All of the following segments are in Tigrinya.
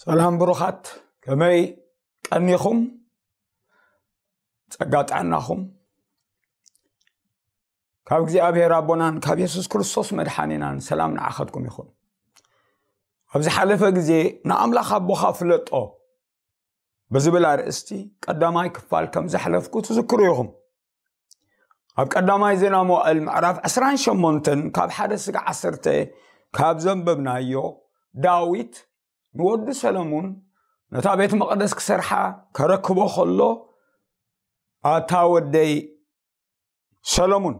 ሰላም ብሩኻት፣ ከመይ ቀኒኹም? ጸጋ ጥዕናኹም ካብ እግዚኣብሔር ኣቦናን ካብ የሱስ ክርስቶስ መድሓኒናን ሰላም ንዓኸትኩም ይኹን። ኣብ ዝሓለፈ ግዜ ንኣምላኽ ኣቦኻ ፍለጦ ብዝብል ኣርእስቲ ቀዳማይ ክፋል ከም ዘሕለፍኩ ትዝክሩ ኢኹም። ኣብ ቀዳማይ ዜና መዋእል ምዕራፍ ዕስራን ሸሞንተን ካብ ሓደ ስጋዕ ዓሰርተ ካብ ዘንበብናዮ፣ ዳዊት ንወዱ ሰለሙን ነታ ቤት መቕደስ ክሰርሓ ከረክቦ ከሎ፣ ኣታ ወደይ ሰለሙን፣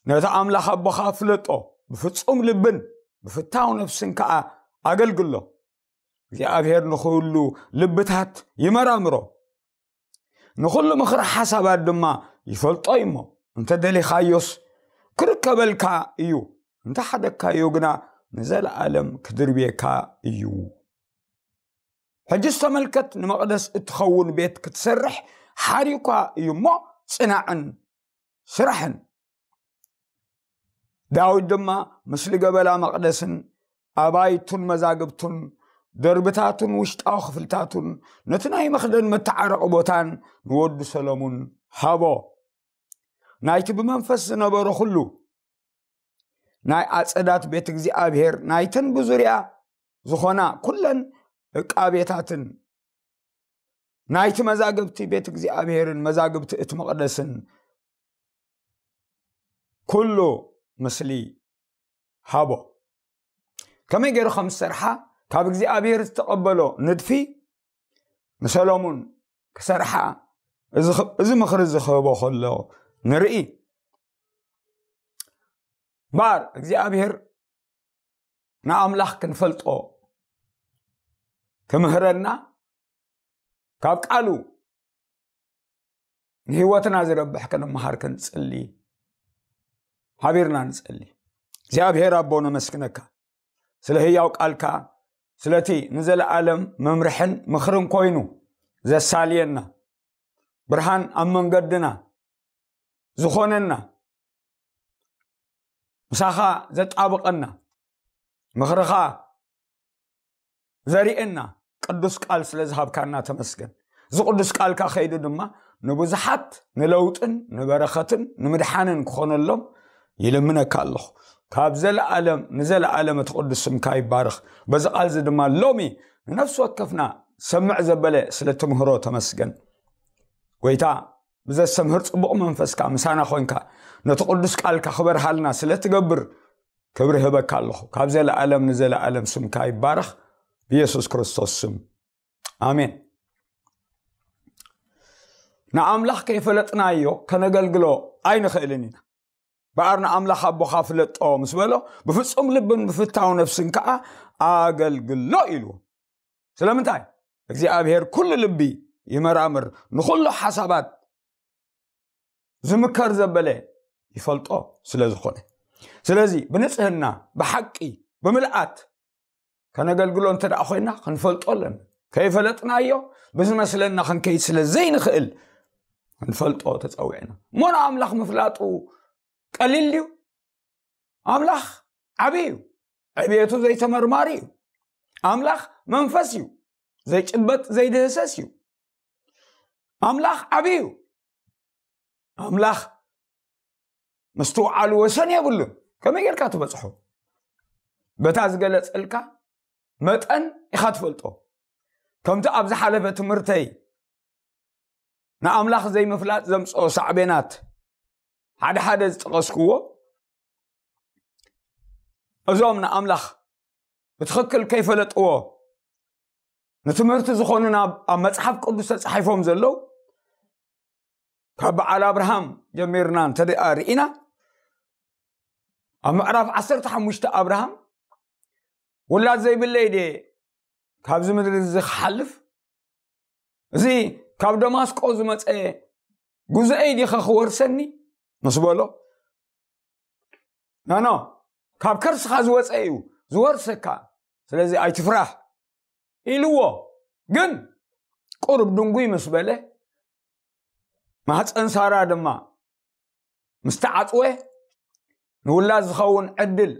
ነቲ ኣምላኽ ኣቦኻ ፍለጦ፣ ብፍጹም ልብን ብፍታው ነፍስን ከኣ ኣገልግሎ። እግዚኣብሔር ንኹሉ ልብታት ይመራምሮ፣ ንኹሉ ምኽሪ ሓሳባት ድማ ይፈልጦ እዩ እሞ፣ እንተ ደሊኻዮስ ክርከበልካ እዩ፣ እንተ ሓደግካዮ ግና ንዘለኣለም ክድርብየካ እዩ። ሕጅስ ተመልከት፣ ንመቕደስ እትኸውን ቤት ክትሰርሕ ሓሪኳ እዩ እሞ፣ ጽናዕን ስራሕን። ዳዊት ድማ ምስሊ ገበላ መቕደስን ኣባይቱን መዛግብቱን ደርብታቱን ውሽጣዊ ክፍልታቱን ነቲ ናይ መኽደን መተዓረቒ ቦታን ንወዱ ሰሎሙን ሃቦ። ናይቲ ብመንፈስ ዝነበሮ ኩሉ ናይ ኣጸዳት ቤት እግዚኣብሔር፣ ናይተን ብዙርያ ዝኾና ኩለን ዕቃቤታትን ናይቲ መዛግብቲ ቤት እግዚኣብሔርን መዛግብቲ እቲ መቕደስን ኩሉ ምስሊ ሃቦ። ከመይ ገይሩ ከም ዝሰርሓ ካብ እግዚኣብሔር ዝተቐበሎ ንድፊ ንሰሎሙን ክሰርሓ እዚ ኽ-፣ እዚ ምኽሪ እዚ ክህቦ ከሎ ንርኢ። እምበኣር እግዚኣብሔር ንኣምላኽ ክንፈልጦ ክምህረና፣ ካብ ቃሉ ንህይወትና ዝረብሕ ክንመሃር ክንጽሊ ሓቢርና ንጸሊ። እግዚኣብሔር ኣቦ፣ ነመስግነካ ስለ ህያው ቃልካ፣ ስለቲ ንዘለኣለም መምርሕን ምኽርን ኮይኑ ዘሳልየና፣ ብርሃን ኣብ መንገድና ዝኾነና፣ ምሳኻ ዘጣብቐና፣ ምኽርኻ ዘሪእና ቅዱስ ቃል ስለ ዝሃብካና ተመስገን። እዚ ቅዱስ ቃልካ ከይዱ ድማ ንብዙሓት ንለውጥን ንበረኸትን ንምድሓንን ክኾነሎም ይልምነካ ኣለኹ። ካብ ዘለኣለም ንዘለኣለም እቲ ቅዱስ ስምካ ይባረኽ። በዚ ቃል እዚ ድማ ሎሚ ንነፍሲ ወከፍና ሰምዕ ዘበለ ስለ ትምህሮ ተመስገን። ጎይታ፣ ብዘስተምህር ጽቡቕ መንፈስካ ምሳና ኾንካ ነቲ ቅዱስ ቃልካ ክበርሃልና ስለ ትገብር ክብሪ ህበካ ኣለኹ። ካብ ዘለኣለም ንዘለኣለም ስምካ ይባረኽ፣ ብየሱስ ክርስቶስ ስም፣ ኣሜን። ንኣምላኽ ከይፈለጥናዮ ከነገልግሎ ኣይንኽእልን ኢና። በኣር ንኣምላኽ ኣቦኻ ፍለጦ ምስ በሎ፣ ብፍጹም ልብን ብፍታው ነፍስን ከኣ ኣገልግሎ ኢሉ። ስለምንታይ? እግዚኣብሔር ኩሉ ልቢ ይመራምር፣ ንኹሉ ሓሳባት ዝምከር ዘበለ ይፈልጦ ስለ ዝኾነ። ስለዚ ብንጽህና፣ ብሓቂ፣ ብምልኣት ከነገልግሎ እንተ ደኣ ኮይና ክንፈልጦ ኣለና። ከይፈለጥናዮ ብዝመስለና ክንከይድ ስለ ዘይንኽእል ክንፈልጦ ተጸዊዕና። እሞ ንኣምላኽ ምፍላጡ ቀሊል ድዩ? ኣምላኽ ዓቢ እዩ። ዕብየቱ ዘይተመርማሪ እዩ። ኣምላኽ መንፈስ እዩ። ዘይጭበጥ ዘይድህሰስ እዩ። ኣምላኽ ዓቢ እዩ። ኣምላኽ ምስትውዓሉ ወሰን የብሉን። ከመይ ጌርካ ትበጽሖ? በታ ዝገለጸልካ መጠን ኢኻ ትፈልጦ። ከምቲ ኣብ ዝሓለፈ ትምህርተይ ንኣምላኽ ዘይምፍላጥ ዘምጽኦ ሳዕቤናት ሓደ ሓደ ዝጠቐስክዎ፣ እዞም ንኣምላኽ ብትኽክል ከይፈለጥዎ ንትምህርቲ ዝኾኑና ኣብ መጽሓፍ ቅዱስ ተጻሒፎም ዘለዉ፣ ካብ በዓል ኣብርሃም ጀሚርና እንተ ደኣ ርኢና፣ ኣብ ምዕራፍ ዓሰርተ ሓሙሽተ ኣብርሃም፣ ውላድ ዘይብለይ ድየ ካብዚ ምድሪ እዚ ክሓልፍ? እዚ ካብ ደማስቆ ዝመጸ ጉዞኤይ ዲኸ ክወርሰኒ? ምስ በሎ፣ ኖኖ፣ ካብ ከርስኻ ዝወጸ እዩ ዝወርሰካ፣ ስለዚ ኣይትፍራህ ኢልዎ። ግን ቁሩብ ድንጉይ ምስ በለ፣ ማህፀን ሳራ ድማ ምስ ተዓጽወ፣ ንውላድ ዝኸውን ዕድል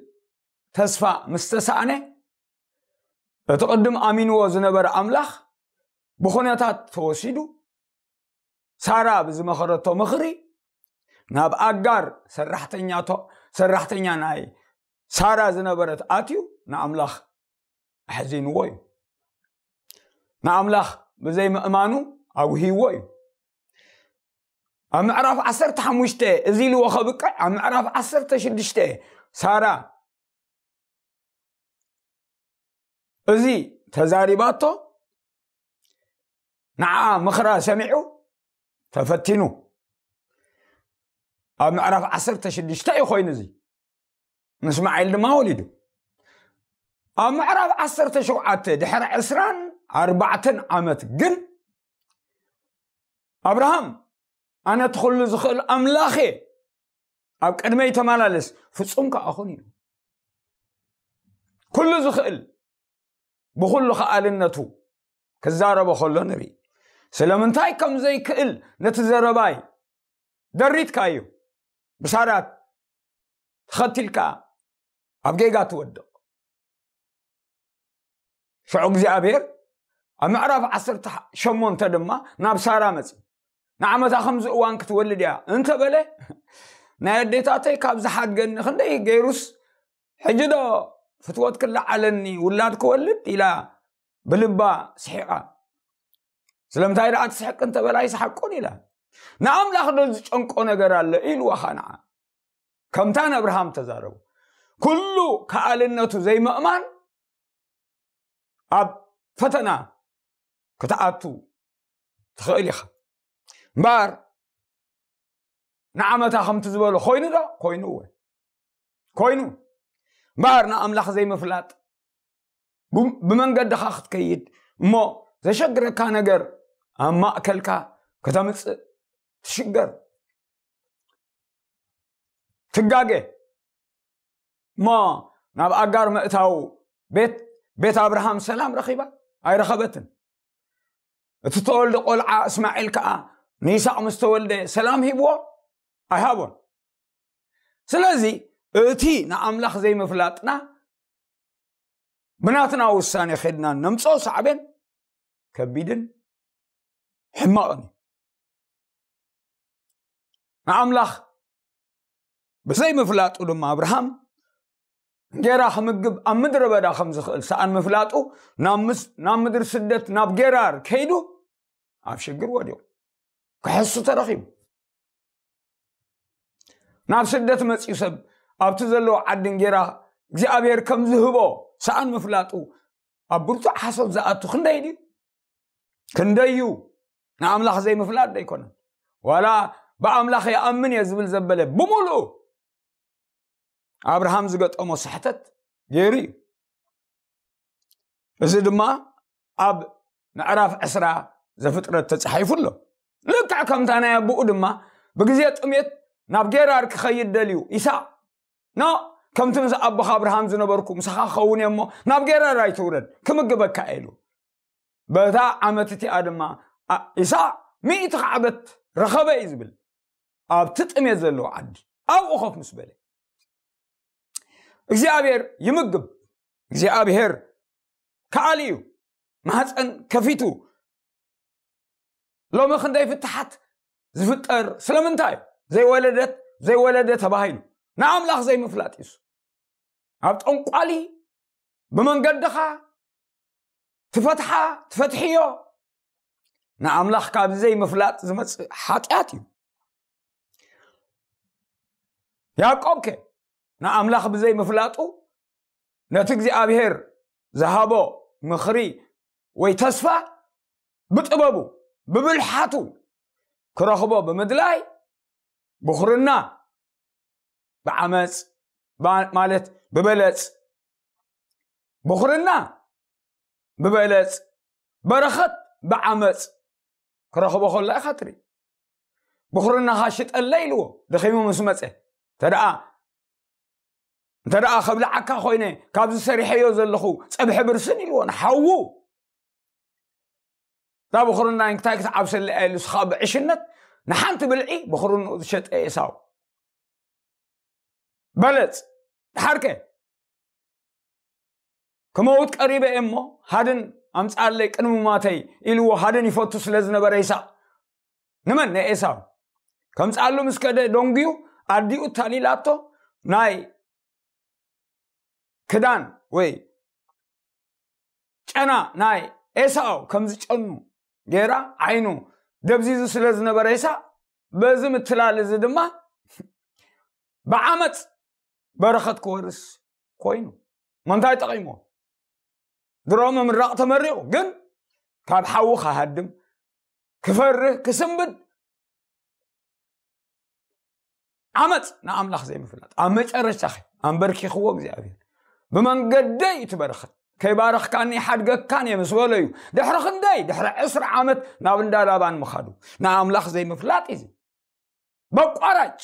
ተስፋ ምስ ተሳእነ፣ እቲ ቅድም ኣሚንዎ ዝነበረ ኣምላኽ ብኹነታት ተወሲዱ፣ ሳራ ብዝመኸረቶ ምኽሪ ናብ ኣጋር ሰራሕተኛቶ-፣ ሰራሕተኛ ናይ ሳራ ዝነበረት ኣትዩ ንኣምላኽ ኣሕዚንዎ እዩ። ንኣምላኽ ብዘይምእማኑ ኣጉህይዎ እዩ። ኣብ ምዕራፍ ዓሰርተ ሓሙሽተ እዚ ኢልዎ ከብቅዕ፣ ኣብ ምዕራፍ ዓሰርተ ሽዱሽተ ሳራ እዚ ተዛሪባቶ፣ ንዓ ምኽራ ሰሚዑ ተፈቲኑ። ኣብ ምዕራፍ ዓሰርተ ሽዱሽተ እዩ ኮይኑ እዚ። ንእስማኤል ድማ ወሊዱ። ኣብ ምዕራፍ ዓሰርተ ሸውዓተ ድሕሪ ዕስራን ኣርባዕተን ዓመት ግን ኣብርሃም፣ ኣነ እቲ ኩሉ ዝኽእል ኣምላኽ እየ፣ ኣብ ቅድመይ ተመላለስ፣ ፍጹም ከኣ ኩን ኢሉ። ኩሉ ዝኽእል ብኹሉ ከኣልነቱ ክዛረቦ ከሎ ንርኢ። ስለምንታይ ከም ዘይክእል ነቲ ዘረባይ ደሪትካዮ፣ ብሳራት ተኸቲልካ ኣብ ጌጋ ትወድቕ። ሽዑ እግዚኣብሔር ኣብ ምዕራፍ ዓሰርተ ሸሞንተ ድማ ናብ ሳራ መጺ። ንዓመታ ከምዚ እዋን ክትወልድ እያ እንተበለ፣ ናይ ኣዴታተይ ካብ ዝሓድገኒ ክንደይ ገይሩስ፣ ሕጂ ዶ ፍትወት ክለዓለኒ ውላድ ክወልድ ኢላ ብልባ ስሒቓ። ስለምንታይ ደኣ ትስሕቅ እንተበላ ኣይስሓቁን ኢላ። ንኣምላኽ ዶ ዝጨንቆ ነገር ኣሎ ኢልዋ ኸኣ ንዓ። ከምታ ንኣብርሃም ተዛረቡ። ኩሉ ከኣልነቱ ዘይምእማን ኣብ ፈተና ክትኣቱ ትኽእል ኢኻ። እምበኣር ንዓመታ ከምቲ ዝበሎ ኮይኑ ዶ? ኮይኑ እወ። ኮይኑ። እምበኣር ንኣምላኽ ዘይምፍላጥ ብ-፣ ብመንገድኻ ክትከይድ እሞ ዘሸግረካ ነገር ኣብ ማእከልካ ከተምጽእ ትሽገር። ትጋገ። እሞ ናብ ኣጋር ምእታው ቤት፣ ቤት ኣብርሃም ሰላም ረኺባ? ኣይረኸበትን። እቲ ተወልደ ቆልዓ እስማኤል ከኣ ንይስሐቅ ምስ ተወልደ ሰላም ሂብዎ? ኣይሃቦን። ስለዚ እቲ ንኣምላኽ ዘይምፍላጥና ብናትና ውሳኔ ኸድና ነምጽኦ ሳዕቤን ከቢድን ሕማቕን እዩ። ንኣምላኽ ብዘይምፍላጡ ድማ ኣብርሃም እንጌራ ክምግብ ኣብ ምድረ በዳ ከም ዝኽእል ሰኣን ምፍላጡ ናብ ምስ-፣ ናብ ምድሪ ስደት ናብ ጌራር ከይዱ ኣብ ሽግር ወዲቑ። ክሕሱ ተረኺቡ። ናብ ስደት መጺኡ ሰብ ኣብቲ ዘለዎ ዓዲ እንጌራ እግዚኣብሔር ከም ዝህቦ ሰኣን ምፍላጡ ኣብ ብርቱዕ ሓሶት ዝኣቱ ክንደይ ድዩ? ክንደይ እዩ? ንኣምላኽ ዘይምፍላጥ ዶ ኣይኮነን? ዋላ ብኣምላኽ ይኣምን እየ ዝብል ዘበለ ብምሉኡ ኣብርሃም ዝገጠሞ ስሕተት ገይሩ እዩ። እዚ ድማ ኣብ ምዕራፍ ዕስራ ዘፍጥረት ተጻሒፉ ኣሎ። ልክዕ ከምታ ናይ ኣቦኡ ድማ ብግዜ ጥሜት ናብ ጌራር ክኸይድ ደልዩ ይስሐቅ፣ ኖ፣ ከምቲ ምስ ኣቦኻ ኣብርሃም ዝነበርኩ ምሳኻ ክኸውን እየ እሞ ናብ ጌራር ኣይትውረድ፣ ክምግበካ እየ ኢሉ። በታ ዓመት እቲኣ ድማ ኣ-፣ ይስሐቅ ሚእቲ ካዕበት ረኸበ እዩ ዝብል። ኣብቲ ጥሜት ዘለዎ ዓዲ ኣብኡ ኮፍ ምስ በለ እግዚኣብሔር ይምግብ። እግዚኣብሔር ከኣሊ እዩ። ማህፀን ከፊቱ። ሎሚ ክንደይ ፍትሓት ዝፍጠር ስለምንታይ? ዘይወለደት፣ ዘይወለደ ተባሂሉ። ንኣምላኽ ዘይምፍላጥ እዩ። ኣብ ጠንቋሊ ብመንገድኻ ትፈትሓ፣ ትፈትሕዮ፣ ንኣምላኽ ካብ ዘይምፍላጥ ዝመጽእ ሓጢኣት እዩ። ያዕቆብ ከ ንኣምላኽ ብዘይ ምፍላጡ ነቲ እግዚኣብሔር ዝሃቦ ምኽሪ ወይ ተስፋ ብጥበቡ ብብልሓቱ ክረኽቦ ብምድላይ ብኹርና ብዓመፅ ባ-፣ ማለት ብበለፅ ብኹርና ብበለፅ በረኸት ብዓመፅ ክረኽቦ ከሎ ኢኻ ትርኢ። ብኹርናኻ ሽጠለይ ኢልዎ ደኺሙ ምስ መፀ እንተ ደኣ እንተ ደኣ ከብልዓካ ኮይነ ካብዚ ሰሪሐዮ ዘለኹ ፀብሒ ብርስን ኢልዎ ንሓዉ እዛ ብኹርና እንታይ ክትዓብሰለይ ኢሉ ንስኻ ብዕሽነት ንሓንቲ ብልዒ ብኹርንኡ ዝሸጠ ኤሳው በለፅ ድሓርከ ክመውት ቀሪበ እየ እሞ ሃድን ኣምጻለይ ቅድሚ ማተይ፣ ኢልዎ ሃድን ይፈቱ ስለ ዝነበረ ይስሐቅ ንመን ንኤሳው ከምጻሉ ምስ ከደ ደንጉዩ፣ ኣዲኡ ታሊላቶ ናይ ክዳን ወይ ጨና ናይ ኤሳው ከም ዝጨኑ ገይራ፣ ዓይኑ ደብዚዙ ስለ ዝነበረ ይስሐቅ፣ በዚ ምትላል እዚ ድማ ብዓመፅ በረኸት ክወርስ ኮይኑ። ምንታይ ጠቒሞ? ድሮ ምምራቕ ተመሪቑ፣ ግን ካብ ሓዊ ክሃድም፣ ክፈርህ፣ ክስንብድ፣ ዓመፅ ንኣምላኽ ዘይምፍላጥ። ኣብ መጨረሻ ኸ ኣንበርኪኽዎ እግዚኣብሔር፣ ብመንገደይ እቲ በረኸት ከይባረኽካኒ ሓድገካን እየ ምስ በሎ እዩ። ድሕሪ ክንደይ፣ ድሕሪ ዕስራ ዓመት ናብ እንዳ ላባን ምኻዱ። ንኣምላኽ ዘይምፍላጥ እዩ። በቋራጭ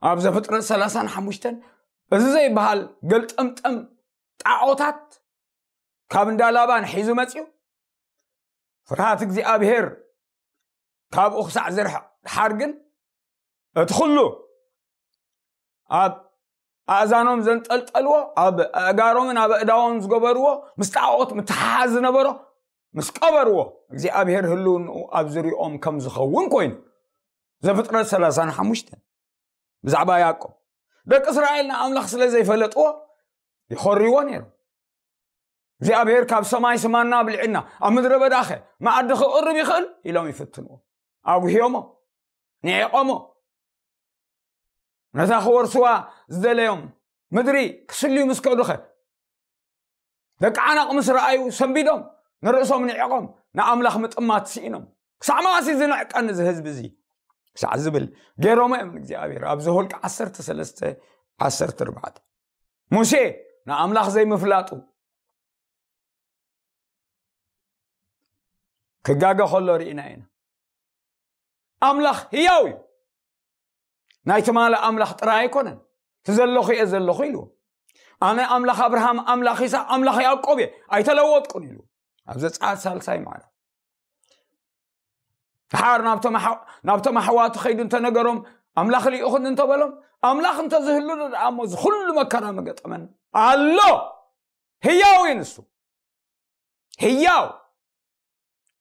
ኣብ ዘፍጥረት ሰላሳን ሓሙሽተን እዚ ዘይበሃል ገልጠምጠም ጣዖታት ካብ እንዳ ላባን ሒዙ መፅዩ፣ ፍርሃት እግዚኣብሔር ካብኡ ክሳዕ ዝርሕቕ ድሓር ግን፣ እቲ ኩሉ ኣብ ኣእዛኖም ዘንጠልጠልዎ፣ ኣብ ኣእጋሮምን ኣብ ኣእዳዎም ዝገበርዎ፣ ምስ ጣዖት ምትሓሓዝ ዝነበሮ፣ ምስ ቀበርዎ፣ እግዚኣብሔር ህልውንኡ ኣብ ዝርኦም ከም ዝኸውን ኮይኑ። ዘፍጥረት ሰላሳን ሓሙሽተን ብዛዕባ ያዕቆብ፣ ደቂ እስራኤል ንኣምላኽ ስለ ዘይፈለጥዎ ይኾርይዎ ነይሩ። እግዚኣብሔር ካብ ሰማይ ስማና ብልዕና፣ ኣብ ምድረ በዳኸ መኣዲ ክቕርብ ይኽእል ኢሎም ይፍትንዎ። ኣጉህዮሞ፣ ንዒቖሞ። ነታ ክወርስዋ ዝደለዮም ምድሪ ክስልዩ ምስ ከዱኸ፣ ደቂ ዓናቕ ምስ ረኣዩ ሰንቢዶም፣ ንርእሶም ንዒቖም፣ ንኣምላኽ ምጥማት ስኢኖም። ክሳዕ መዓስ እዩ ዝንዕቀኒ እዚ ህዝቢ እዚ? ክሳዕ ዝብል ገይሮሞ እዮም ንእግዚኣብሔር። ኣብ ዘኍልቍ ዓሰርተ ሰለስተ፣ ዓሰርተ ኣርባዕተ። ሙሴ ንኣምላኽ ዘይምፍላጡ ክጋገ ከሎ ርኢና ኢና። ኣምላኽ ህያው እዩ። ናይ ትማሊ ኣምላኽ ጥራይ ኣይኮነን። እቲ ዘለኹ እየ ዘለኹ ኢሉ። ኣነ ኣምላኽ ኣብርሃም፣ ኣምላኽ ይስሐቅ፣ ኣምላኽ ያዕቆብ እየ፣ ኣይተለወጥኩን ኢሉ። ኣብ ዘጸኣት ሳልሳይ ምዕራፍ። ድሓር ናብቶም ኣሕ-፣ ናብቶም ኣሕዋቱ ከይዱ እንተነገሮም፣ ኣምላኽ ልኢኹኒ እንተበሎም፣ ኣምላኽ እንተዝህሉ ደኣ እሞ እዚ ኩሉ መከራ መገጠመን ኣሎ። ህያው እዩ ንሱ። ህያው።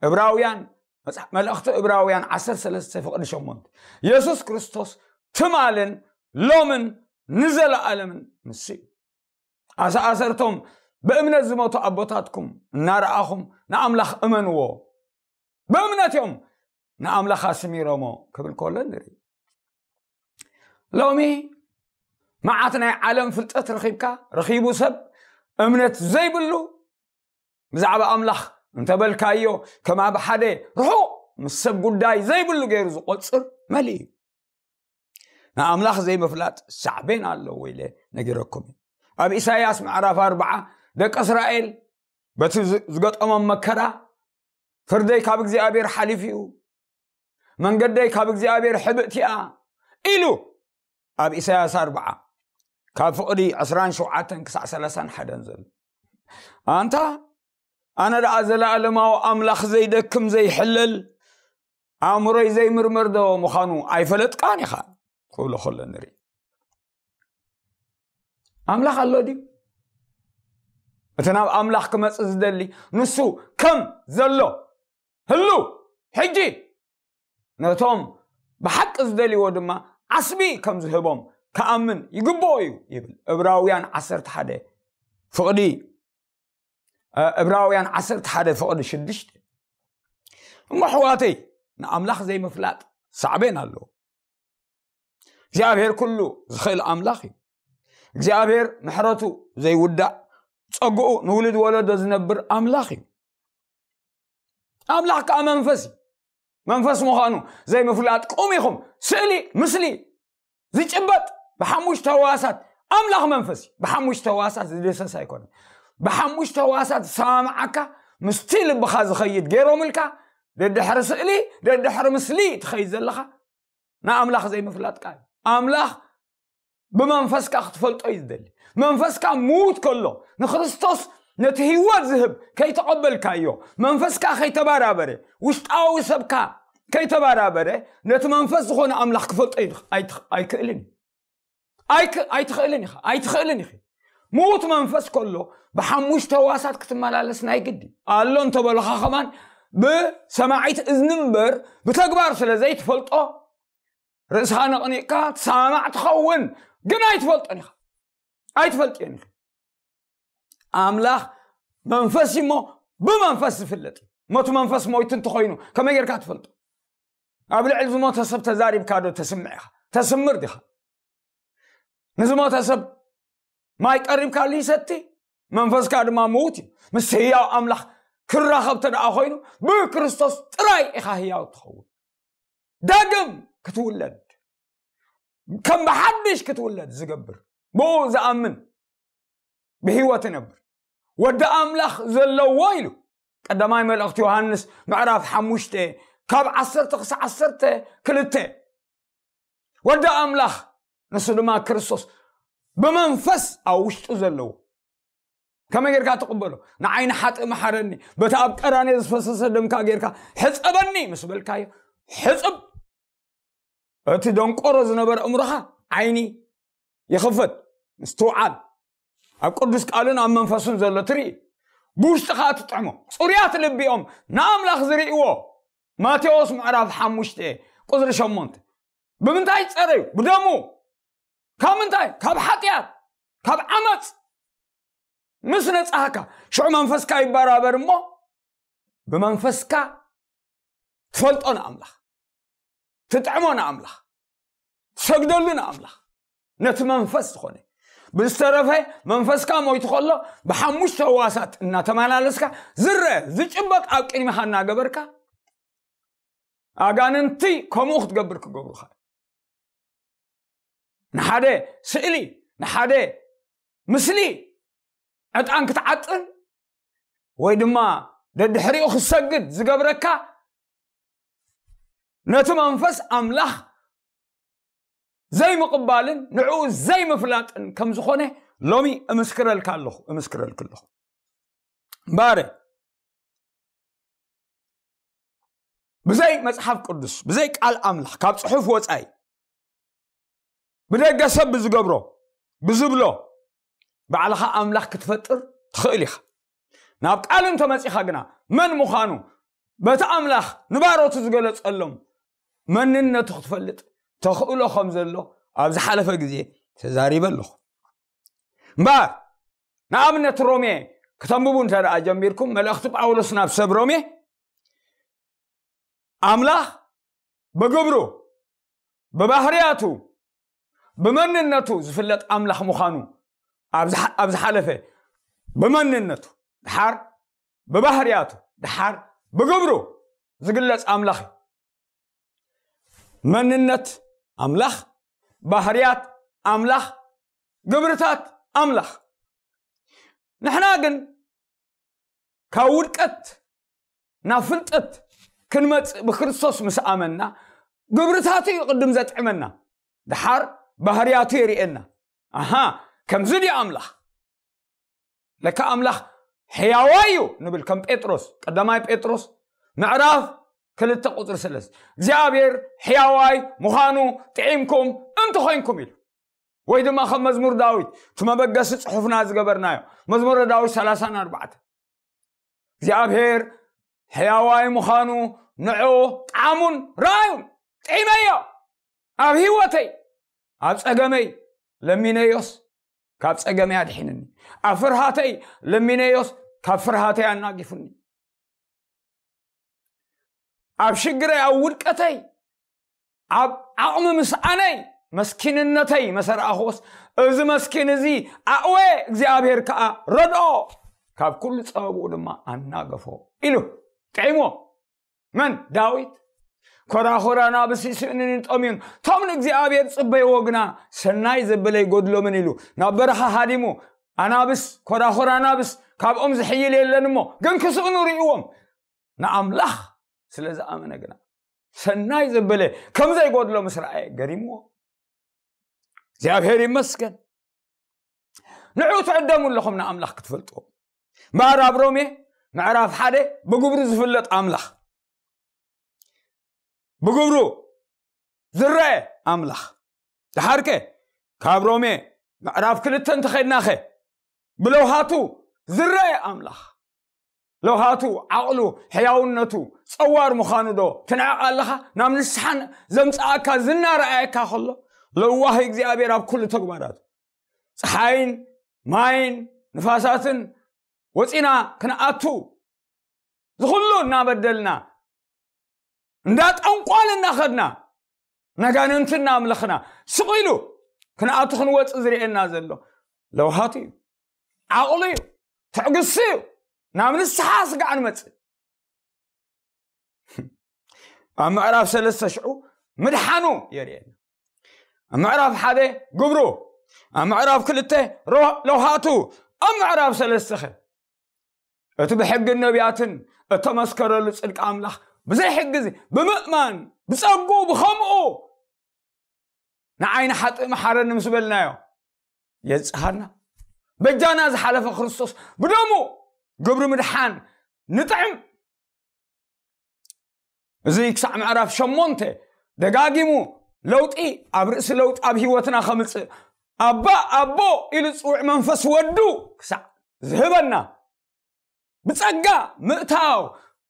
እብራውያን፣ መጽሓ-፣ መልእኽቲ እብራውያን ዓሰርተ ሰለስተ ፍቕዲ ሸሞንተ። የሱስ ክርስቶስ ትማልን ሎምን ንዘለኣለምን ንሱ እዩ። ኣሰኣሰርቶም ብእምነት ዝሞቱ ኣቦታትኩም እናረኣኹም ንኣምላኽ እመንዎ። ብእምነት እዮም ንኣምላኽ ኣስሚሮሞ ክብል ከሎ ንርኢ። ሎሚ መዓት ናይ ዓለም ፍልጠት ረኺብካ፣ ረኺቡ ሰብ እምነት ዘይብሉ፣ ብዛዕባ ኣምላኽ እንተበልካዮ ከም ኣብ ሓደ ርሑቕ ምስ ሰብ ጉዳይ ዘይብሉ ገይሩ ዝቖጽር መሊእ እዩ። ንኣምላኽ ዘይምፍላጥ ሳዕቤን ኣለዎ ኢለ ነጊረኩም እየ። ኣብ ኢሳይያስ ምዕራፍ ኣርብዓ ደቂ እስራኤል በቲ ዝ-፣ ዝገጠሞም መከራ፣ "ፍርደይ ካብ እግዚኣብሔር ሓሊፉ እዩ፣ መንገደይ ካብ እግዚኣብሔር ሕብእቲ እያ" ኢሉ ኣብ ኢሳይያስ ኣርብዓ ካብ ፍቕዲ ዕስራን ሸውዓተን ክሳዕ ሰላሳን ሓደን ዘሎ። ኣንታ ኣነ ደኣ ዘለኣለማዊ ኣምላኽ ዘይደክም ዘይሕለል ኣእምሮይ ዘይምርመር ዶ ምዃኑ ኣይፈለጥካን ኢኻ ክብሎ ከሎ ንርኢ። ኣምላኽ ኣሎ ድዩ? እቲ ናብ ኣምላኽ ክመጽእ ዝደሊ ንሱ ከም ዘሎ ህሉ ሕጂ ነቶም ብሓቂ ዝደልይዎ ድማ ዓስቢ ከም ዝህቦም ክኣምን ይግብኦ እዩ ይብል እብራውያን ዓሰርተ ሓደ ፍቕዲ፣ እ፣ እብራውያን ዓሰርተ ሓደ ፍቕዲ ሽዱሽተ። እሞ ኣሕዋተይ ንኣምላኽ ዘይምፍላጥ ሳዕቤን ኣለዎ። እግዚኣብሔር ኩሉ ዝኽእል ኣምላኽ እዩ። እግዚኣብሔር ምሕረቱ ዘይውዳእ፣ ጸግኡ ንውሉድ ወለዶ ዝነብር ኣምላኽ እዩ። ኣምላኽ ከኣ መንፈስ እዩ። መንፈስ ምዃኑ ዘይምፍላጥ ቁም ኢኹም። ስእሊ፣ ምስሊ፣ ዝጭበጥ ብሓሙሽተ ህዋሳት ኣምላኽ መንፈስ እዩ። ብሓሙሽተ ህዋሳት ዝድህሰስ ኣይኮነን። ብሓሙሽተ ህዋሳት ዝሰማምዓካ፣ ምስቲ ልብኻ ዝኸይድ ገይሮምልካ፣ ደድሕሪ ስእሊ፣ ደድሕሪ ምስሊ ትኸይድ ዘለኻ፣ ንኣምላኽ ዘይምፍላጥካ እዩ። ኣምላኽ ብመንፈስካ ክትፈልጦ እዩ ዝደሊ። መንፈስካ ምዉት ከሎ፣ ንክርስቶስ ነቲ ህይወት ዝህብ ከይተቐበልካዮ፣ መንፈስካ ከይተባራበረ፣ ውሽጣዊ ሰብካ ከይተባራበረ፣ ነቲ መንፈስ ዝኾነ ኣምላኽ ክፈልጦ ይኽ-፣ ኣይትኽ-፣ ኣይክእልን እዩ። ኣይክ-፣ ኣይትኽእልን ኢኻ፣ ኣይትኽእልን ኢኺ። ምዉት መንፈስ ከሎ ብሓሙሽተ ህዋሳት ክትመላለስ ናይ ግዲ ኣሎ እንተበሉኻ ከማን ብሰማዒት እዝኒ እምበር ብተግባር ስለ ዘይትፈልጦ ርእስኻ ነቕኒቕካ ትሰማማዕ ትኸውን፣ ግን ኣይትፈልጦን ኢኻ። ኣይትፈልጥዮን ኢኻ። ኣምላኽ መንፈስ እሞ ብመንፈስ ዝፍለጥ እዩ። ሞቱ መንፈስ ሞይቱ እንተኾይኑ ከመይ ጌርካ ትፈልጦ? ኣብ ልዕሊ ዝሞተ ሰብ ተዛሪብካ ዶ ተስምዕ ኢኻ? ተስምር ዲኻ? ንዝሞተ ሰብ ማይ ቀሪብካሉ ይሰቲ፣ መንፈስካ ድማ ምዉት እዩ። ምስ ህያው ኣምላኽ ክራኸብ ተደኣ ኮይኑ ብክርስቶስ ጥራይ ኢኻ ህያው ትኸውን። ዳግም ክትውለድ፣ ከም ብሓድሽ ክትውለድ ዝገብር፣ ብኡ ዝኣምን ብህይወት ይነብር። ወዲ ኣምላኽ ዘለዎ ኢሉ ቀዳማይ መልእኽቲ ዮሃንስ ምዕራፍ ሓሙሽተ ካብ ዓሰርተ ክሳዕ ዓሰርተ ክልተ። ወዲ ኣምላኽ ንሱ ድማ ክርስቶስ ብመንፈስ ኣብ ውሽጡ ዘለዎ ከመይ ጌርካ ትቕበሎ? ንዓይ ንሓጥእ መሓረኒ፣ በቲ ኣብ ቀራንዮ ዝፈሰሰ ደምካ ጌርካ ሕጸበኒ ምስ በልካዮ፣ ሕጽብ። እቲ ደንቆሮ ዝነበረ እምሮኻ ዓይኒ ይኽፈት፣ ምስትውዓል ኣብ ቅዱስ ቃሉን ኣብ መንፈሱን ዘሎ ትርኢ፣ ብውሽጥኻ ትጥዕሞ። ጽሩያት ልቢኦም ንኣምላኽ ዝርእይዎ። ማቴዎስ ምዕራፍ ሓሙሽተ ቁጽሪ ሸሞንተ። ብምንታይ ጸረዩ? ብደሙ። ካብ ምንታይ? ካብ ሓጢኣት፣ ካብ ዓመፅ ምስ ነጻህካ፣ ሽዑ መንፈስካ ይበራበር እሞ ብመንፈስካ ትፈልጦ ንኣምላኽ፣ ትጥዕሞ ንኣምላኽ፣ ትሰግደሉ ንኣምላኽ፣ ነቲ መንፈስ ዝኾነ። ብዝተረፈ መንፈስካ ሞይቱ ከሎ ብሓሙሽተ ህዋሳት እናተመላለስካ ዝረአ ዝጭበጥ ኣብ ቅድሚኻ እናገበርካ ኣጋንንቲ ከምኡ ክትገብር ክገብሩኻ። ንሓደ ስእሊ፣ ንሓደ ምስሊ ዕጣን ክትዓጥን ወይ ድማ ደድሕሪኡ ክትሰግድ ዝገብረካ ነቲ መንፈስ ኣምላኽ ዘይምቕባልን ንዕኡ ዘይምፍላጥን ከም ዝኾነ ሎሚ እምስክረልካ ኣለኹ፣ እምስክረልክ ኣለኹ። እምበኣር ብዘይ መጽሓፍ ቅዱስ፣ ብዘይ ቃል ኣምላኽ፣ ካብ ጽሑፍ ወጻኢ ብደገ ሰብ ብዝገብሮ፣ ብዝብሎ፣ ባዕልኻ ኣምላኽ ክትፈጥር ትኽእል ኢኻ። ናብ ቃሉ እንተመጺኻ ግና መን ምዃኑ በቲ ኣምላኽ ንባሮቱ ዝገለጸሎም መንነቱ ክትፈልጥ ተኽእሎ ከም ዘሎ ኣብ ዝሓለፈ ግዜ ተዛሪበ ኣለኹ። እምበኣር ንኣብነት ሮሜ ክተንብቡ እንተ ደኣ ጀሚርኩም፣ መልእኽቲ ጳውሎስ ናብ ሰብ ሮሜ ኣምላኽ ብግብሩ፣ ብባህርያቱ፣ ብመንነቱ ዝፍለጥ ኣምላኽ ምዃኑ ኣብ ዝሓ-፣ ኣብ ዝሓለፈ ብመንነቱ፣ ድሓር ብባህርያቱ፣ ድሓር ብግብሩ ዝግለጽ ኣምላኽ እዩ። መንነት ኣምላኽ፣ ባህርያት ኣምላኽ፣ ግብርታት ኣምላኽ። ንሕና ግን ካብ ውድቀት ናብ ፍልጠት ክንመጽእ ብክርስቶስ ምስ ኣመንና፣ ግብርታቱ እዩ ቅድም ዘጥዕመና፣ ድሓር ባህርያቱ የርእየና። ኣሃ፣ ከምዚ ድዩ ኣምላኽ? ለካ ኣምላኽ ሕያዋይ እዩ ንብል ከም ጴጥሮስ፣ ቀዳማይ ጴጥሮስ ምዕራፍ ክልተ ቁጽሪ ሰለስተ፣ እግዚኣብሔር ሕያዋይ ምዃኑ ጥዒምኩም እንተኾይንኩም ኢሉ። ወይ ድማ ከም መዝሙር ዳዊት፣ እቲ መበገሲ ጽሑፍና ዝገበርናዮ፣ መዝሙረ ዳዊት ሰላሳን ኣርባዕተን፣ እግዚኣብሔር ሕያዋይ ምዃኑ ንዑ ጣዕሙን ረኣዩን፣ ጥዒመዮ፣ ኣብ ህይወተይ፣ ኣብ ጸገመይ ለሚነዮስ ካብ ጸገመይ ኣድሒንኒ፣ ኣብ ፍርሃተይ ለሚነዮስ ካብ ፍርሃተይ ኣናጊፉኒ። ኣብ ሽግረይ፣ ኣብ ውድቀተይ፣ ኣብ ዓቕሚ ምስኣነይ፣ መስኪንነተይ መሰ ረኣኹዎስ፣ እዚ መስኪን እዚ ኣእወ፣ እግዚኣብሔር ከኣ ረድኦ፣ ካብ ኩሉ ጸበብኡ ድማ ኣናገፎ ኢሉ ጥዒሞ። መን? ዳዊት። ኮራኹር ኣናብስ ይስእኑን ይጠምዩን፣ እቶም ንእግዚኣብሔር ጽበይዎ ግና ሰናይ ዘበለ ይጎድሎምን ኢሉ ናብ በረኻ ሃዲሙ፣ ኣናብስ፣ ኮራኹር ኣናብስ ካብኦም ዝሕይል የለን እሞ፣ ግን ክስእኑ ርእይዎም። ንኣምላኽ ስለ ዝኣመነ ግና ሰናይ ዘበለ ከም ዘይጎድሎ ምስ ረኣየ ገሪምዎ። እግዚኣብሔር ይመስገን። ንዑ ትዕደሙ ኣለኹም ንኣምላኽ ክትፈልጥዎ። እምበኣር ኣብ ሮሜ ምዕራፍ ሓደ ብግብሩ ዝፍለጥ ኣምላኽ፣ ብግብሩ ዝረአ ኣምላኽ። ደሓርከ ካብ ሮሜ ምዕራፍ ክልተ እንተኸድናኸ፣ ብለውሃቱ ዝረአ ኣምላኽ፣ ለውሃቱ፣ ዓቕሉ፣ ሕያውነቱ፣ ጸዋር ምዃኑ ዶ ትንዕቕ ኣለኻ? ናብ ንስሓን ዘምጽኣካ ዝና ረኣየካ ከሎ፣ ለዋህ እግዚኣብሔር ኣብ ኩሉ ተግባራቱ፣ ጸሓይን ማይን ንፋሳትን ወጺና ክንኣቱ ዝኹሉ እናበደልና፣ እንዳ ጠንቋል እናኸድና፣ ነጋንንቲ እናምለኽና፣ ስቕ ኢሉ ክንኣቱ ክንወጽእ ዝርእየና ዘሎ ለውሃቱ እዩ፣ ዓቕሉ እዩ፣ ትዕግስቲ እዩ። ናብ ንስሓ ስጋዕ ንመጽእ። ኣብ ምዕራፍ ሰለስተ ሽዑ ምድሓኑ የርእየና። ኣብ ምዕራፍ ሓደ ግብሩ፣ ኣብ ምዕራፍ ክልተ ሮ-፣ ለውሃቱ፣ ኣብ ምዕራፍ ሰለስተ ኸ እቲ ብሕግን ነቢያትን እተመስከረሉ ጽድቂ ኣምላኽ ብዘይ ሕጊ እዚ ብምእማን ብጸጉ ብኸምኡ ንዓይ ንሓጥእ መሓረኒ ምስ በልናዮ የብጽሓና። በጃና ዝሓለፈ ክርስቶስ ብደሙ ግብሪ ምድሓን ንጥዕም። እዚ ክሳዕ ምዕራፍ ሸሞንተ ደጋጊሙ ለውጢ ኣብ ርእሲ ለውጢ ኣብ ህይወትና ከምጽእ ኣባ ኣቦ ኢሉ ዝጽውዕ መንፈስ ወዱ ክሳዕ ዝህበና ብጸጋ ምእታው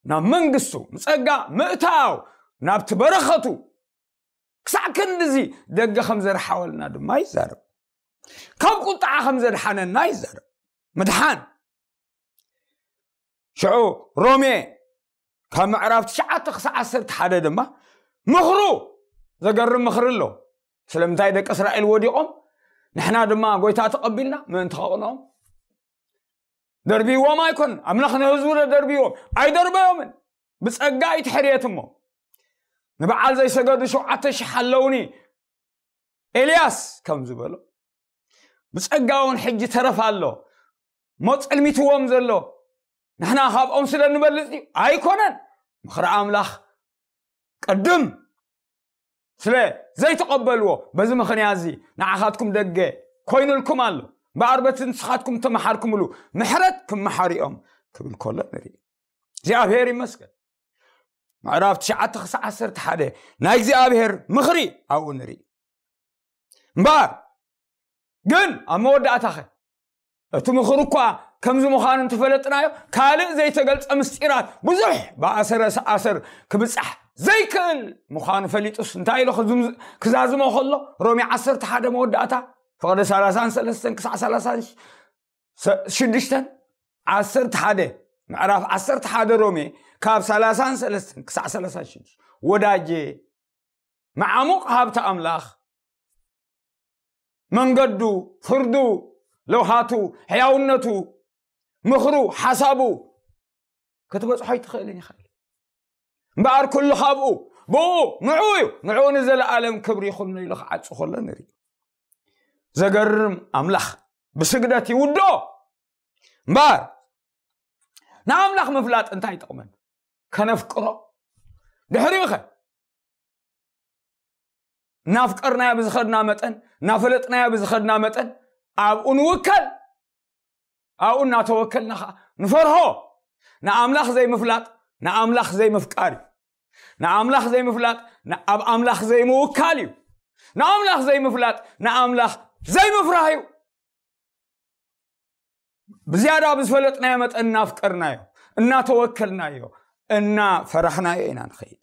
ናብ መንግስቱ፣ ብጸጋ ምእታው ናብቲ በረኸቱ ክሳዕ ክንድዚ ደገ ከም ዘርሓወልና ድማ ይዛረብ። ካብ ቁጥዓ ከም ዘድሓነና ይዛረብ። ምድሓን ሽዑ ሮሜ ካብ ምዕራፍ ትሽዓተ ክሳዕ ዓሰርተ ሓደ ድማ ምኽሩ ዘገርም ምኽሪ ኣሎ። ስለምንታይ ደቂ እስራኤል ወዲቖም ንሕና ድማ ጎይታ ተቐቢልና ምእንቲ ከቕንኦም ደርብይዎም ኣይኮን። ኣምላኽ ንህዝቡ ዶ ደርብይዎም? ኣይደርበዮምን። ብጸጋ እዩ ትሕርየት እሞ ንበዓል ዘይሰገዱ ሸውዓተ ሽሕ ኣለውኒ ኤልያስ ከም ዝበሎ ብጸጋ እውን ሕጂ ተረፍ ኣሎ። እሞ ጸልሚትዎም ዘሎ ንሕና ካብኦም ስለ ንበልጽ ድዩ? ኣይኮነን። ምኽሪ ኣምላኽ ቅድም ስለ ዘይተቐበልዎ በዚ ምኽንያት እዚ ንዓኻትኩም ደገ ኮይኑልኩም ኣሎ። እምበኣር በቲ ንስኻትኩም እተመሓርኩምሉ ምሕረት ክመሓርኦም ክብል ከሎ ንርኢ። እግዚኣብሔር ይመስገን። ምዕራፍ ትሽዓተ ክሳዕ ዓሰርተ ሓደ ናይ እግዚኣብሔር ምኽሪ ኣብኡ ንርኢ። እምበኣር ግን ኣብ መወዳእታኸ እቲ ምኽሪ እኳ ከምዚ ምዃኑ እንተፈለጥናዮ ካልእ ዘይተገልጸ ምስጢራት ብዙሕ ብኣሰረ ሰኣሰር ክብጻሕ ዘይክእል ምዃኑ ፈሊጡስ እንታይ ኢሉ ክዝም-፣ ክዛዝሞ ከሎ ሮሜ ዓሰርተ ሓደ መወዳእታ ፍቕዲ ሰላሳን ሰለስተን ክሳዕ ሰላሳን ሽዱሽተን ዓሰርተ ሓደ ምዕራፍ ዓሰርተ ሓደ ሮሜ ካብ ሰላሳን ሰለስተን ክሳዕ ሰላሳን ሽዱሽተ ወዳጄ መዓሙቕ ሃብቲ ኣምላኽ መንገዱ ፍርዱ ለውሃቱ ሕያውነቱ ምኽሩ ሓሳቡ ክትበጽሖ ኣይትኽእልን ኢኻ። እምበኣር ኩሉ ካብኡ ብኡ ንዕኡ እዩ ንዕኡ ንዘለኣለም ክብሪ ይኹን ኢሉ ክዓጹ ከሎ ንርኢ። ዘገርም ኣምላኽ ብስግደት ይውድኦ። እምበኣር ንኣምላኽ ምፍላጥ እንታይ ይጠቕመን? ከነፍቅሮ ድሕሪኡ ኸ እናፍቀርናዮ ብዝኸድና መጠን እናፈለጥናዮ ብዝኸድና መጠን ኣብኡ ንውከል። ኣብኡ እናተወከልና ኸዓ ንፈርሆ። ንኣምላኽ ዘይምፍላጥ ንኣምላኽ ዘይምፍቃር እዩ። ንኣምላኽ ዘይምፍላጥ ን-፣ ኣብ ኣምላኽ ዘይምውካል እዩ። ንኣምላኽ ዘይምፍላጥ ንኣምላኽ ዘይምፍራህ እዩ። ብዝያዳ ብዝፈለጥናዮ መጠን እናፍቀርናዮ እናተወከልናዮ እናፈራህናዮ ኢና ንኸይድ።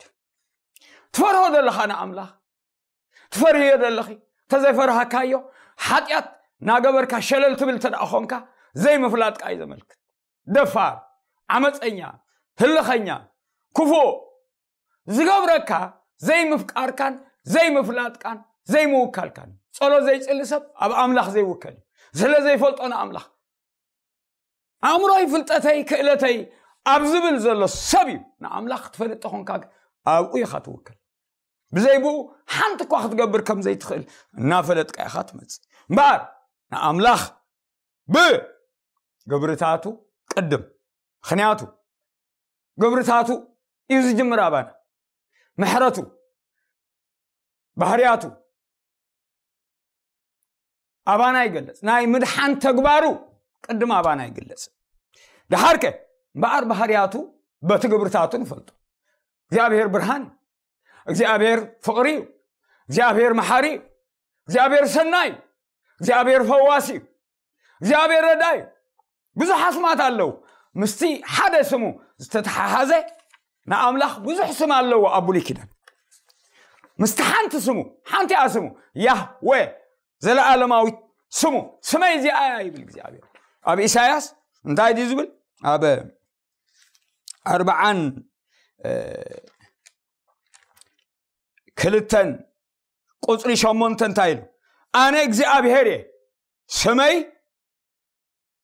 ትፈርሆ ዘለኻ ንኣምላኽ ትፈርህዮ ዘለኺ እንተዘይፈርሃካዮ ሓጢኣት ናገበርካ ሸለል ትብል እንተ ደኣ ኾንካ ዘይምፍላጥካ እዩ ዘመልክት። ደፋር፣ ዓመፀኛ፣ ህልኸኛ፣ ክፉእ ዝገብረካ ዘይምፍቃርካን ዘይምፍላጥካን ዘይምውካልካን እዩ። ጸሎት ዘይጽሊ ሰብ ኣብ ኣምላኽ ዘይውከል እዩ። ስለ ዘይፈልጦ ንኣምላኽ ኣእምሮይ ፍልጠተይ ክእለተይ ኣብ ዝብል ዘሎ ሰብ እዩ ንኣምላኽ ክትፈልጥ ተኾንካ ኣብኡ ኢኻ ትውከል። ብዘይ ብኡ ሓንቲ እኳ ክትገብር ከም ዘይትኽእል እናፈለጥካ ኢኻ ትመጽእ እምበኣር ንኣምላኽ ብግብርታቱ ቅድም። ምኽንያቱ ግብርታቱ እዩ ዝጅምር ኣባና። ምሕረቱ ባህርያቱ ኣባና ይገለጽ። ናይ ምድሓን ተግባሩ ቅድም ኣባና ይገለጽ። ደሓርከ እምበኣር ባህርያቱ በቲ ግብርታቱ ንፈልጦ። እግዚኣብሔር ብርሃን እዩ። እግዚኣብሔር ፍቕሪ እዩ። እግዚኣብሔር መሓሪ እዩ። እግዚኣብሔር ሰናይ እዩ። እግዚኣብሔር ፈዋሲ እዩ። እግዚኣብሔር ረዳይ እዩ። ብዙሕ ኣስማት ኣለዉ። ምስቲ ሓደ ስሙ ዝተተሓሓዘ ንኣምላኽ ብዙሕ ስም ኣለዎ ኣብ ብሉይ ኪዳን። ምስቲ ሓንቲ ስሙ፣ ሓንቲኣ ስሙ፣ ያህወ፣ ዘለዓለማዊት ስሙ፣ ስመይ እዚኣ እያ ይብል እግዚኣብሔር። ኣብ ኢሳያስ እንታይ ድዩ ዝብል? ኣብ ኣርብዓን ክልተን ቁፅሪ ሸሞንተ እንታይ ኢሉ? ኣነ እግዚኣብሔር እየ፣ ስመይ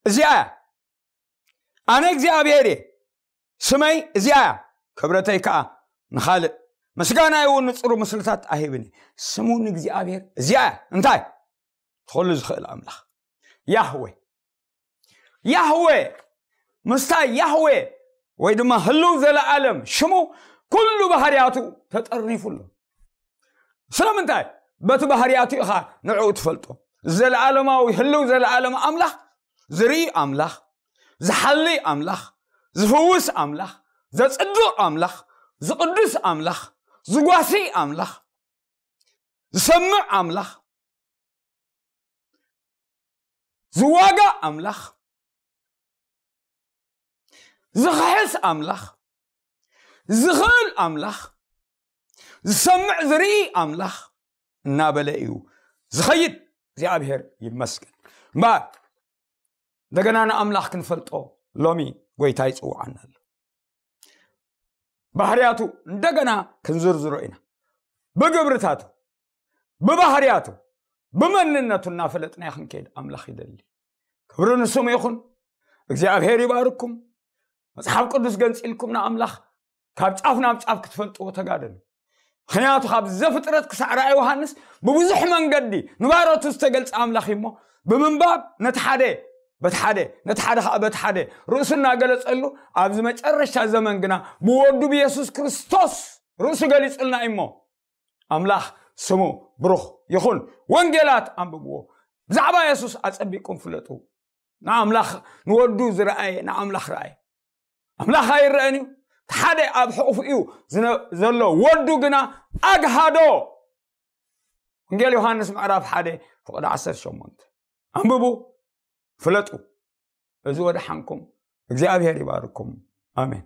እዚኣ እያ። ኣነ እግዚኣብሔር እየ፣ ስመይ እዚኣ እያ። ክብረተይ ከዓ ንኻልእ፣ ምስጋናይ እውን ንፅሩ ምስልታት ኣይህብን እየ። ስሙ ንእግዚኣብሔር እዚኣ እያ። እንታይ? ትኹሉ ዝኽእል ኣምላኽ ያህዌ። ያህዌ ምስታ ያህዌ ወይ ድማ ህልው ዘለዓለም ሽሙ ኩሉ ባህርያቱ ተጠርኒፉ ኣሎ። ስለምንታይ? በቲ ባህርያቱ ኢኻ ንዕኡ ትፈልጦ። ዘለዓለማዊ ህልው ዘለዓለም ኣምላኽ፣ ዝርኢ ኣምላኽ፣ ዝሓሊ ኣምላኽ፣ ዝፍውስ ኣምላኽ፣ ዘጽድቕ ኣምላኽ፣ ዝቕድስ ኣምላኽ፣ ዝጓሲ ኣምላኽ፣ ዝሰምዕ ኣምላኽ፣ ዝዋጋእ ኣምላኽ፣ ዝኽሕስ ኣምላኽ፣ ዝኽእል ኣምላኽ፣ ዝሰምዕ ዝርኢ ኣምላኽ እናበለ እዩ ዝኸይድ። እግዚኣብሔር ይመስገን። እምበኣር እንደገና ንኣምላኽ ክንፈልጦ ሎሚ ጎይታ ይጽውዓና ኣሎ። ባህርያቱ እንደገና ክንዝርዝሮ ኢና። ብግብርታቱ፣ ብባህርያቱ፣ ብመንነቱ እናፈለጥናዮ ክንከይድ ኣምላኽ ይደሊ። ክብሪ ንስሙ ይኹን። እግዚኣብሔር ይባርኩም። መጽሓፍ ቅዱስ ገንጺልኩም ንኣምላኽ ካብ ጫፍ ናብ ጫፍ ክትፈልጥዎ ተጋደሉ። ምኽንያቱ ካብ ዘፍጥረት ክሳዕ ራእይ ዮሃንስ ብብዙሕ መንገዲ ንባሮቱ ዝተገልጸ ኣምላኽ እዩ እሞ፣ ብምንባብ ነቲ ሓደ በቲ ሓደ፣ ነቲ ሓደ ከዓ በቲ ሓደ ርእሱ እናገለጸሉ፣ ኣብዚ መጨረሻ ዘመን ግና ብወዱ ብየሱስ ክርስቶስ ርእሱ ገሊጹልና እዩ እሞ፣ ኣምላኽ ስሙ ብሩኽ ይኹን። ወንጌላት ኣንብብዎ። ብዛዕባ የሱስ ኣጸቢቅኩም ፍለጡ። ንኣምላኽ፣ ንወዱ ዝረኣየ ንኣምላኽ ረኣየ። ኣምላኽ ኣይረአን እዩ። እቲ ሓደ ኣብ ሕቑፉ እዩ ዝነ-፣ ዘሎ ወዱ ግና ኣግሃዶ። ወንጌል ዮሃንስ ምዕራፍ ሓደ ፍቕዲ ዓሰርተ ሸሞንተ። ኣንብቡ፣ ፍለጡ። እዚ ወደሓንኩም። እግዚኣብሔር ይባርኩም። ኣሜን።